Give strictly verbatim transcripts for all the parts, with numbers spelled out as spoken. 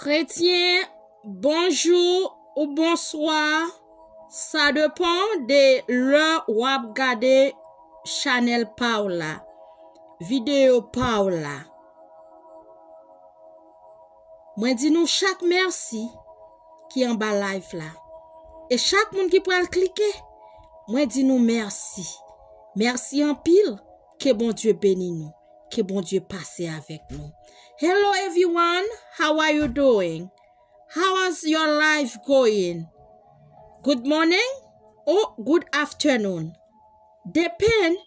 Kretyen, bonjou ou bonswa, sa depan de lè w ap gade chanèl pa w la, videyo pa w la. Mwen di nou chak mèsi ki anba live la. E chak moun ki pral klike, mwen di nou mèsi. Mèsi anpil. Ke Bondye beni nou. Ke Bondye pase avèk nou. Hello everyone, how are you doing? How is your life going? Good morning or good afternoon? Depend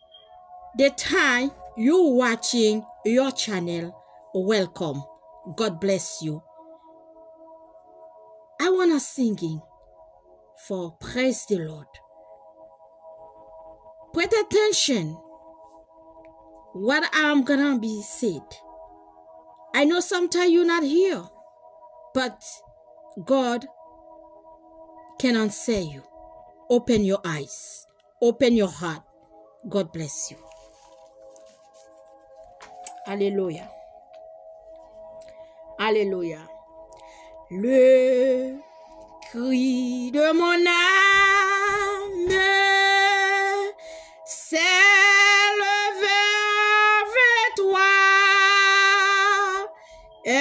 the time you watching your channel. Welcome. God bless you. I wanna singing for praise the Lord. Pay attention what I'm gonna be said. I know sometimes you're not here, but God can answer you. Open your eyes. Open your heart. God bless you. Alelouya. Alelouya. Le cri de mon âme s'élève vers toi et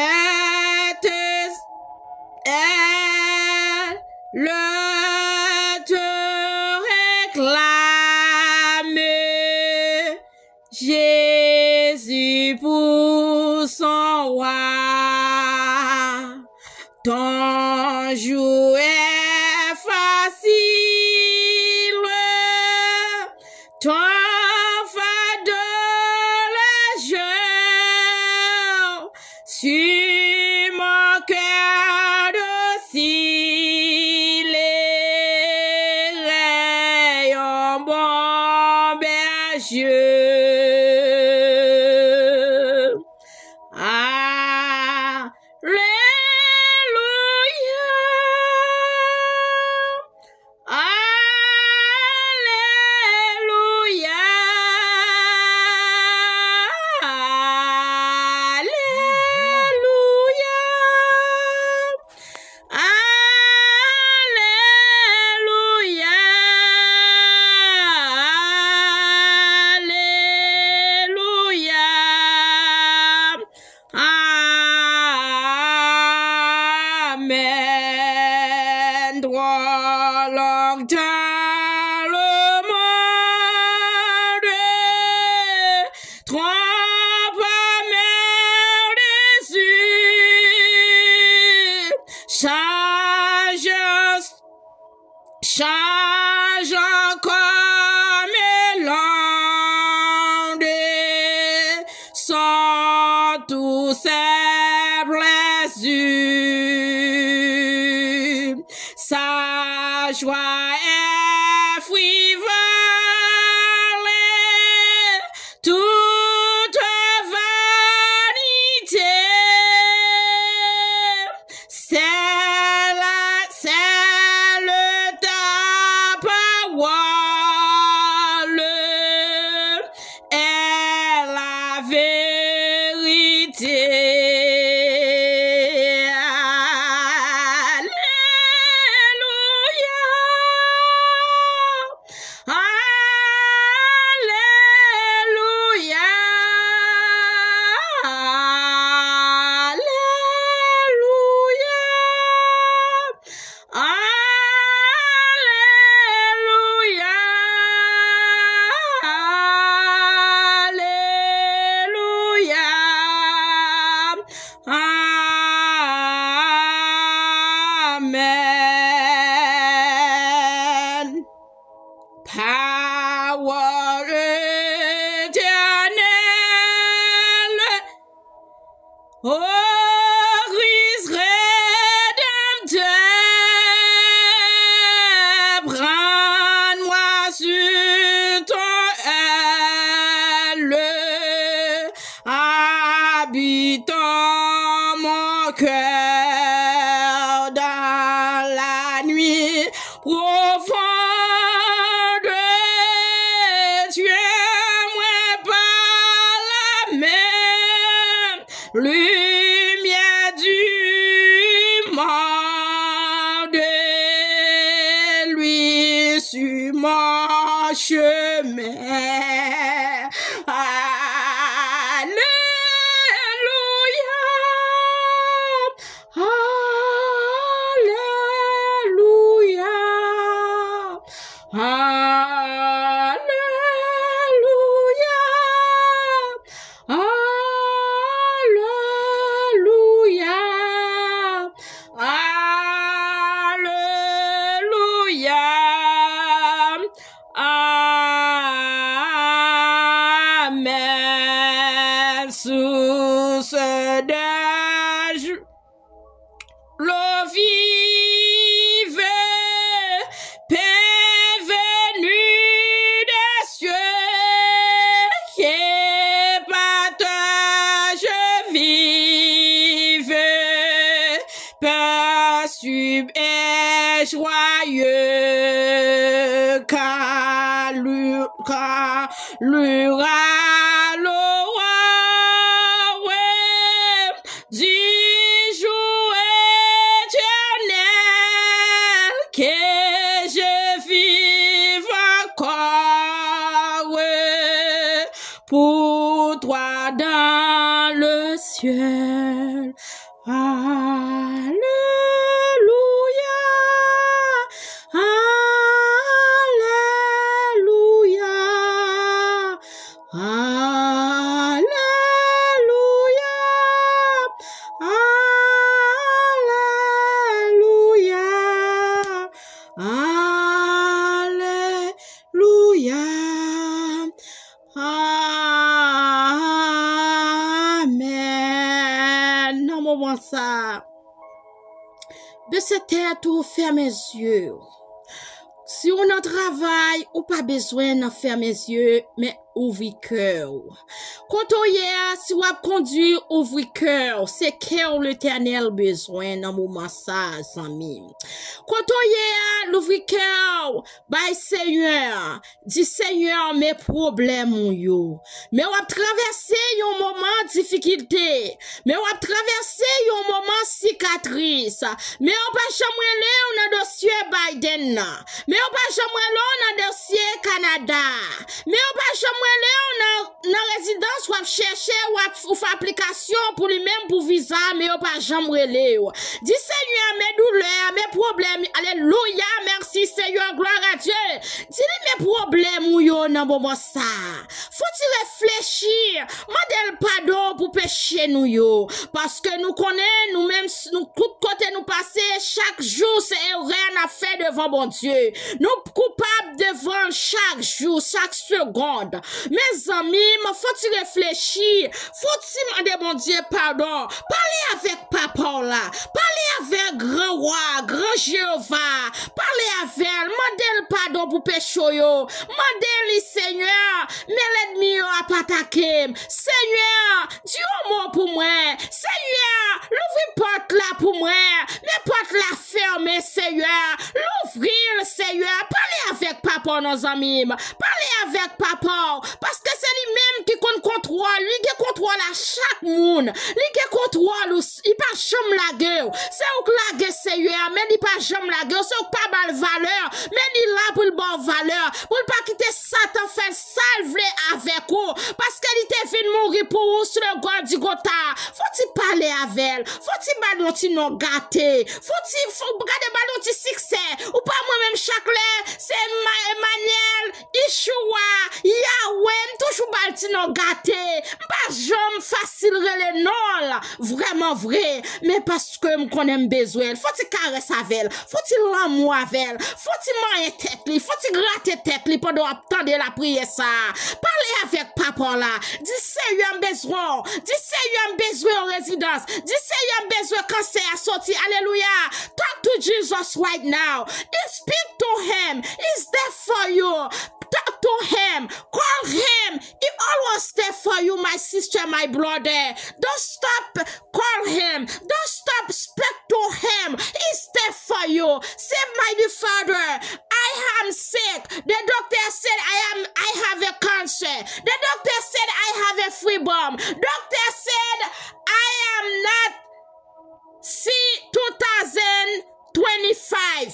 elle te réclame. Jésus pour son roi. Ton jour est facile, ton fardeau léger. Sur mon cœur docile, un bon berger. Alelouya. Alelouya. Alelouya. Alelouya. Alelouya. Amèn. Twò lontan lemonn twonpe mè Jezi. Chanje Chanje kò m e lanm de son tou senp plezi. Sa jwa e frivole, tout vanite. C'est la, c'est le ta parole est la vérité. Alelouya. Alelouya. Alelouya. Alelouya. Alelouya. Amèn. Pawòl etènèl, o Christ rédempteur, prends-moi sous ton aile, habite en mon cœur dans la nuit profonde. Tu es Mon chemin. Alléluia. Alléluia. Alléluia. Alléluia. Alléluia. Amen. Source de joie. L'eau vive, pain venu des cieux, que partage vive, paisible et joyeux, qu'allure, qu'allure à l'aurore du jour éternel, que je vive encore pour toi dans le ciel. Alléluia, alléluia. Alléluia, alléluia, alléluia, amen. Nan moman sa, bese tèt ou, fèmen zye w. Si w nan travay, ou pa bezwen nan fèmen zye, men ouvri kè w. Kote w ye a, si w ap kondui, ouvri kè w. Se kè w Letènèl bezwen nan moman sa, zanmi m. Kote w ye a, louvri kè w, bay Senyè a. Di, Senyè, men pwoblèm ou yo. Men w ap travèse yon moman difikilte. Men w ap travèse yon moman sikatris. Men yo pa janm rele w nan dosye Biden nan. Men yo pa janm rele w nan dosye Kanada. Men yo pa janm rele w nan, nan rezidans w ap chèche, w ap, ou fè aplikasyon pou li menm pou viza, men yo pa janm rele w. Di, Senyè, men doulè, men pwoblèm. Alelouya, mèsi, Senyè, glwa a Dye. Di li, men pwoblèm ou yo nan moman sa. Fò ti reflechi, mande l padon pou peche nou yo. Paske nou konnen, nou menm, s-, nou, tout kote nou pase, chak jou, se erè n ap fè devan Bondye. Nou koupab devan l chak jou, chak segonn. Mezanmi, m fò ti reflechi, fò ti mande Bondye padon. Pale avèk papa w la. Pale avèk gran wa, gran Jewova. Pale avè l, mande l padon pou peche w yo. Mande li, Senyè, men lènmi yo ap atake m. Senyè, di yon mo pou mwen. Senyè, louvri pòt la pou mwen. Men pòt la fèmen, Senyè. Louvri l, Senyè. Pale avèk papa w non, zanmi m. Pale avèk papa w. Paske se li menm ki konn kontwòl. Li gen kontwòl a chak moun. Li gen kontwòl ou. Li pa janm lage w. Se ou k lage Senyè a, men li pa janm lage w. Se ou k pa ba l valè, men li la pou l ba w valè. Pou l pa kite Satan fè sa l vle avèk ou. Paske li te vin mouri pou ou sou le gòl Digota. Fò ti pale avè l. Fò ti ba l yon ti non gate. Fò ti, fò, gade, ba l yon ti siksè. Ou pa mwen menm chak lè, se Ma-, Emmanuel, Ichouwa, Yawe, m toujou ba l ti non gate. M pa janm fasil rele non l, vrèman vre. Men paske m konnen m bezwen l, fò ti karès avè l, fò ti lanmou avè l, fò ti manyen tèt li, fò ti grate tèt li pandan w ap tande lapriyè sa a. Pale avèk papa w la. Di, Senyè, m bezwen w. Di, Senyè, m bezwen yon rezidans. Di, Senyè, m bezwen kansè a soti. Alelouya. Talk to Jesus right now. Speak to him. He's there for you. Talk to him. Call him. He always there for you, my sister, my brother. Don't stop call him. Don't stop speak to him. He's there for you. Save my dear father. I am sick. The doctor said I am, I have a cancer. The doctor said I have a freedom. Doctor said I am not see two thousand twenty-five.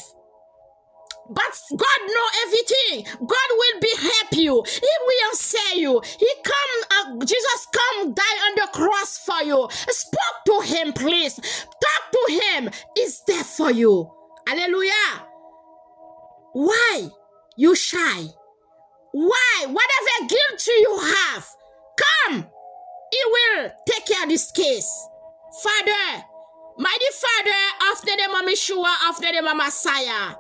But God know everything. God will be help you. He will answer you. He come, uh, Jesus come die on the cross for you. Spoke to him, please. Talk to him. He's there for you. Hallelujah. Why you shy? Why? Whatever guilt you have, come. He will take care of this case. Father, mighty Father, of the name of Yeshua, of the name of Messiah,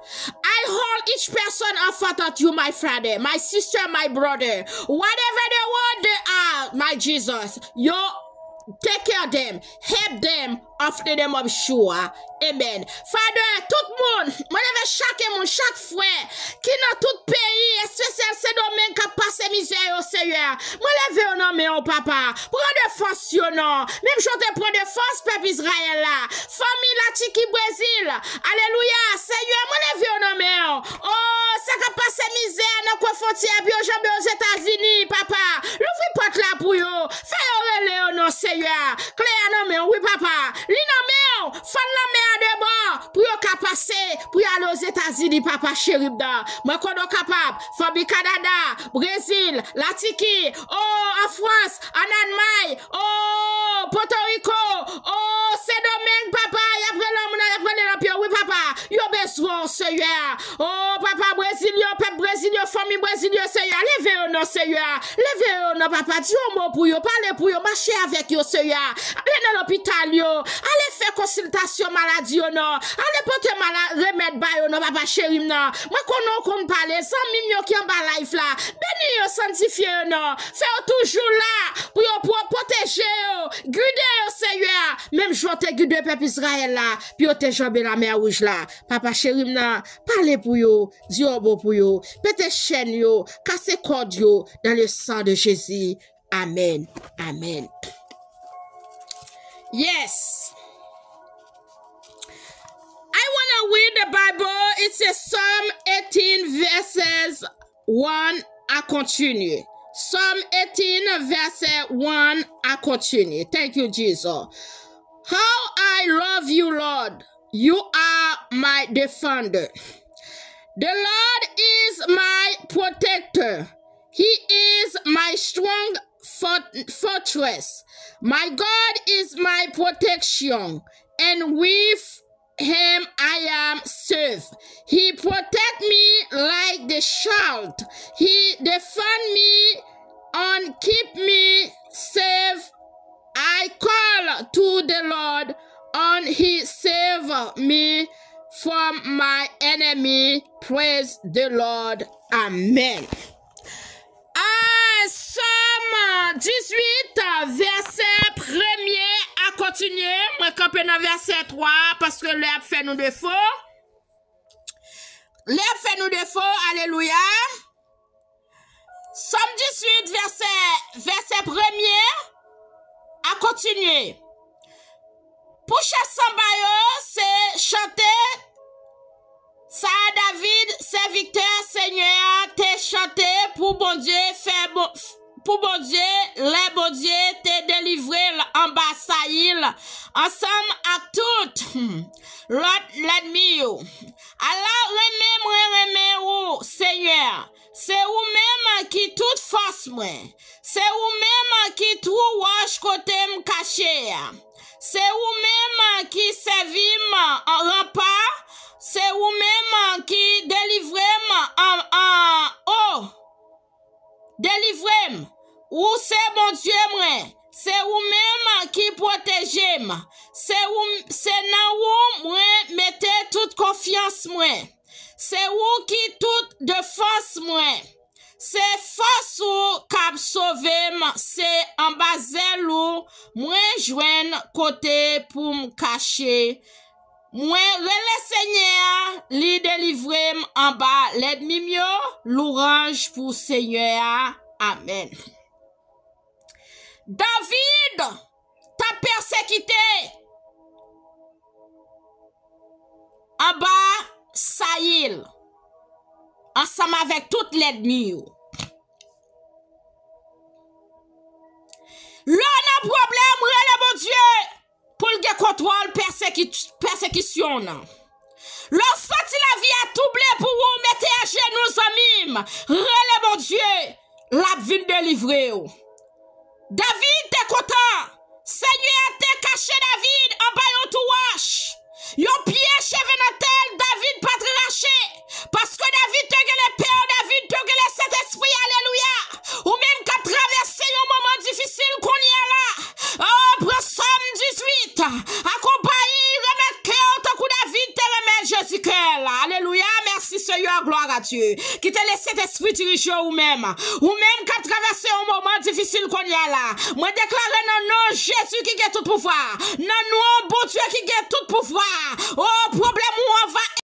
I hold each person in front of you, my Father, my sister, my brother. Whatever the world they are, my Jesus, you take care of them, help them, of the name of Yeshua. Amen. Father, tout moun, mwen leve chak moun, chak frè ki nan tout peyi, espesyal Sendomeng k ap pase mizè yo, Seyè. Mwen leve yo nan men w, papa. Pran defans yo non. Menm jan w te pran defans pèp Izrayèl la. Fanmi Latiki, Brezil. Alelouya. Seyè, mwen leve yo nan men w. O, sa k ap pase mizè nan kwen fwontyè, pou yo janbe Ozetazini, papa. Louvri pòt la pou yo. Fè yo rele yo non, Seyè. Kle a nan men w, wi, papa. Li nan men w. Fann lanmè a de bò pou yo ka pase, pou yo ale Ozetazini, papa cheri m nan. Mwen konnen w kapab. Fanmi Kanada, Brezil, Latiki, o, an Frans, an Almay, o, Pòtoriko, o, Sendomeng, papa, y ap rele moun nan, y ap rele nan pye w, wi, papa. Yo bezwen w, Seyè. O, papa, Brezil yo, pèp Brezil yo, fanmi Brezil yo, Seyè. Leve yo non, Seyè. Leve yo non, papa. Di yon mo pou yo, pale pou yo, mache avèk yo, Seyè. Ale nan lopital yo, ale fè konsiltasyon maladi yo non. Ale pote mala-, remèd ba yo non, papa cheri m nan. Mwen konnen w konn pale, zanmi m yo ki anba live la. Beni yo, sanntifye yo non. Fè yo toujou la pou yo pwo-, pwoteje yo, gide yo, Seyè. Menm jan w te gide pèp Izrayèl la, pou yo te janbe Lamè Wouj la. Papa cheri m nan, pale pou yo, di yon mo pou yo, pete chèn yo, kase kòd yo, dans le sang de Jésus. Amen. Amen. Yes. I want to read the Bible. It's a Psalm eighteen, verses one. I continue. Psalm eighteen, verset one. I continue. Thank you, Jesus. How I love you, Lord. You are my defender. The Lord is my protector. He is my strong fort-, fortress. My God is my protection, and with him I am safe. He protect me like the shield. He defend me and keep me safe. I call to the Lord, and he save me from my enemy. Praise the Lord. Amen. Ah, Sòm dizuit, vèsè premye a kontinye. Mwen kanpe nan vèsè twa paske lè ap fè nou defo. Lè ap fè nou defo, alelouya. Sòm dizuit, vèsè, vèsè premye a kontinye. Pou chèf sanba yo, se chante sa a David, sèvitè Senyè a, te chante pou Bondye fè bon, pou Bondye, lè Bondye te delivre l anba Sayil, ansanm ak tout, hmm, lòt lènmi yo. Ala renmen mwen renmen ou, Senyè! Se ou menm ki tout fòs mwen. Se ou menm ki twou wòch kote m kache a. Se ou menm ki sèvi m ranpa. Se ou menm ki delivre m an, an, o. Delivre m. Ou se Bondye mwen. Se ou menm ki pwoteje m. Se ou, se nan ou mwen mete tout konfyans mwen. Se ou ki tout defans mwen. Se fòs ou k ap sove m. Se anba zèl ou mwen jwenn kote pou m kache. Mwen rele Senyè a, li delivre m anba lènmi m yo. Louwanj pou Senyè a. Amèn. David t ap pèsekite anba Sayil ansanm avèk tout lènmi yo. Lè w nan pwoblèm, rele Bondye pou l gen kontwòl pèseki-, pèsekisyon w nan. Lè w santi lavi a twouble pou ou, mete ajenou, zanmi m. Rele Bondye, l ap vin delivre w. David te kontan. Senyè a te kache David anba yon twou wòch. Yon pye cheve nan tèl David pa t rache. Paske David te gen lepè, David te gen Lesentespri, alelouya. Ou menm k ap travèse yon moman difisil kounye a la, oh, pran Sòm dizuit, akonpayi, remèt kè w tankou David te remèt Jezi kè l. Alelouya, mèsi Senyè, gloire à Dieu. Kite Lesentespri dirije w ou menm. Ou menm k ap travèse yon moman difisil kounye a la, mwen deklare nan non Jezi ki gen tout pouvwa, nan non Bondye ki gen tout pouvwa, oh, pwoblèm ou an va